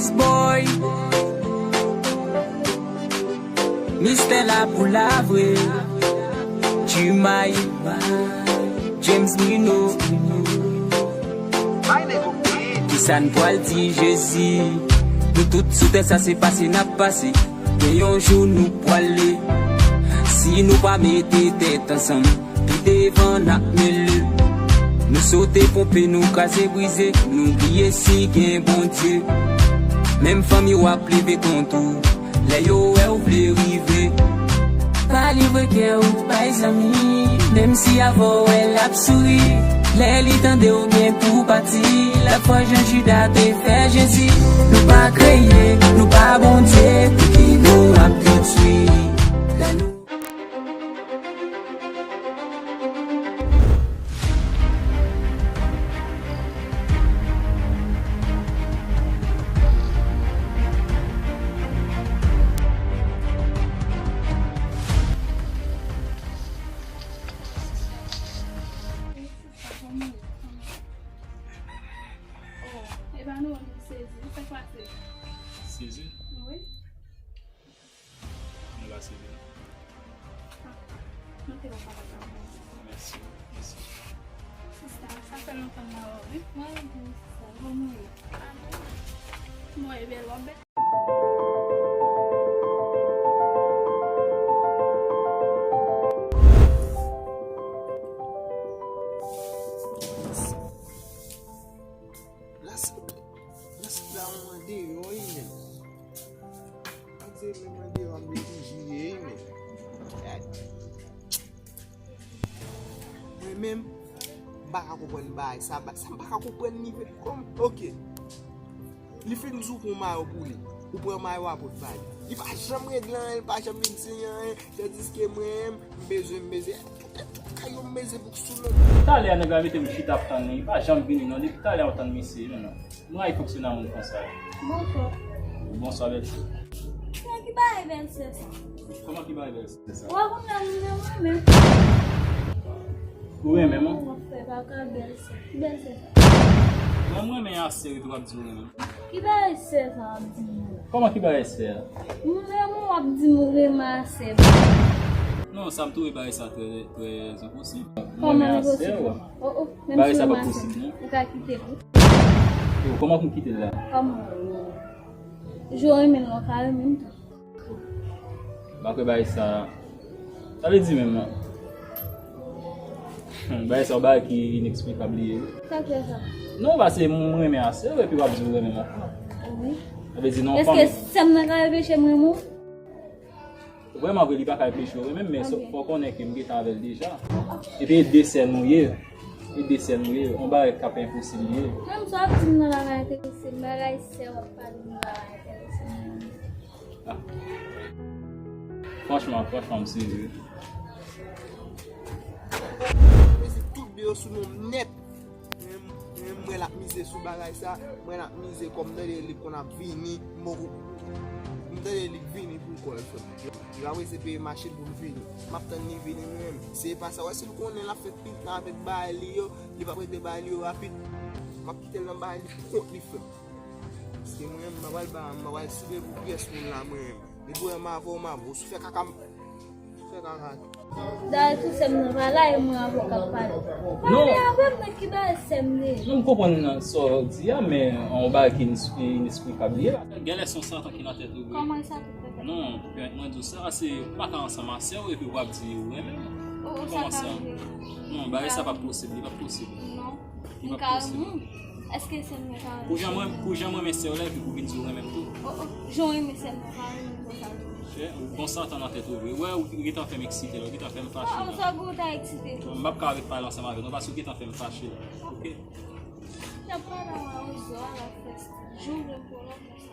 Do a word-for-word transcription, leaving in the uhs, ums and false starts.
Boy, Mistè la pou la vre. Jumay, James Bruno. Kisa n pwal di Jezi? Nou tout sou tè sa, se pase n ap pase. Gen yon jou nou pwale. Si nou pa mete tèt ansanm, pi devan n ap mele. Nou sote ponpe, nou kraze brize, nou bliye si gen Bondye. Menm fanmi w ap leve kont ou, lè yo wè w vle rive. Pa livre kè w bay zanmi, menm si avè w wè l ap souri. Lè li tande w gen pou pati, l ap fè jan Jida te fè Jezi. Nou pa kreye, nou pa Bondye, pou ki nou ap detwi. Lè nou Oh, epa nou, m sezi. Ou fèk pase. Sezi? Wi. Nou la sezi. Ah, nou te wè papa ta. Mèsi, mèsi. Sista, sa fè lontan m pa wè w, wi. Mwen, mwen, sista, kòman w ye? Bon, e bèl, w ap bèl. Lasanble, lasanble a mwen deyò wi menm. Ak se menm mwen deyò ap vin bouji ye wi menm. Gad. Mwen menm, m pa ka konprann bagay sa, ba- sa m pa ka konprann li menm kòm, oke. Li fin di w pran mayo pou li. Ou pran mayo a pou l ba li. Li pa janm regle anyen, li pa janm vin di anyen. Tandiske mwen, m bezwen, m bezwen. Tout, tout kay yo m bezwen pou k sou non. Talè a nèg la mete m chita ap tann li. Li pa janm vini non. Depi talè a w tann misye, non, non. M rayi fonksyonè moun konsa. Bonswa. Bonswa, bèlsè. Kòman ki bagay bèlsè sa? Kòman ki bagay bèlsè sa? Ou pa konn lè moun nan mwen menm. Ou renmen m? Ou ap fè baka bèlsè. Ki bèlsè sa? Mwen, m renmen a sè w epi w ap di w renmen m. Ki bagay sè sa w ap di m la? Kòman ki bagay sè a? M renmen w ap di m ou renmen a sè m. Non, sa m twouve bagay sa trè, trè enposib. Kòman enposib? O, o, menm si w renmen a sè m, ou ka kite l wi. Yo, kòman pou m kite l la? Kòman? Jan w renmen l la, w ka renmen m tou. M pa kwè bagay sa. Sa vle di menm, bagay sa yon bagay ki ineksplikab li ye wi. Sa k fè sa? Non, paske m renmen a sè w epi w ap di w renmen m ankò. Wi. Sa vle di non. Èske sè m nan ka anpeche m renmen w? Vrèman vre, li pa ka anpeche w renmen m, men fò w konnen ke m gentan avè l deja. Epi e de sè nou ye. E de sè nou ye. Yon bagay k ap enposib li ye. Menm sa w ap di m nan la pa enterese m, bagay sè w ap pale m nan la pa enterese m. Ah. Franchman, franchman, m sezi. Mezanmi, tout de yo sou non m nèt. Mwen, mwen, mwen l ap mize sou bagay sa, mwen l ap mize kòm m tande li konn ap vini, m poko, m tande li vini pou kò l frè m. Li pa prese peye machin pou l vini. M ap tann li vini mwen menm. Se pa sa, wè si l konnen l ap fè pita avèk bagay li yo, li p ap regle bagay li yo rapid. M ap kite l nan bagay li pou kont li frè m. Paske mwen menm, m pa pral ba, m pa pral sible pou pyès moun la, mwen menm. Li pou wè m avè w, m avè w. Si w fè kaka, m fè kaka. Dayè tou sè m nan pa la, e mwen avè w k ap pale. Pale avè m nan, ki bagay sè m li ye? Non, m konprann sa w di a, men yon bagay ki ines-, inesplikab li ye. Genlè se yon satan ki nan tèt ou vre. Kòman sa tou fè fèt? Non, pèmèt mwen di w sa, se ou pa ka ansanm a sè w epi w ap di ou renmen m. Oh, oh, sa ka rive. Non, bagay sa p ap posib, li p ap posib. Non. Li p ap posib. Èske sè m nan ka renmen m? Pou jan mwen, pou jan mwen renmen sè w la, epi pou vin di w renmen m tou. Oh, oh, jan w renmen sè m nan ka renmen m konsa tou. Chè, ou gon satan nan tèt ou vre. Wè, ou gentan fè m eksite la, ou gentan fè m fache la. Oh, oh, sa w ta eksite tou. M p ap ka ret pale ansanm avè w non, paske ou gentan fè m fache la. Oke? N ap pale a ozo a la fès. Jan w vle m pran konsa.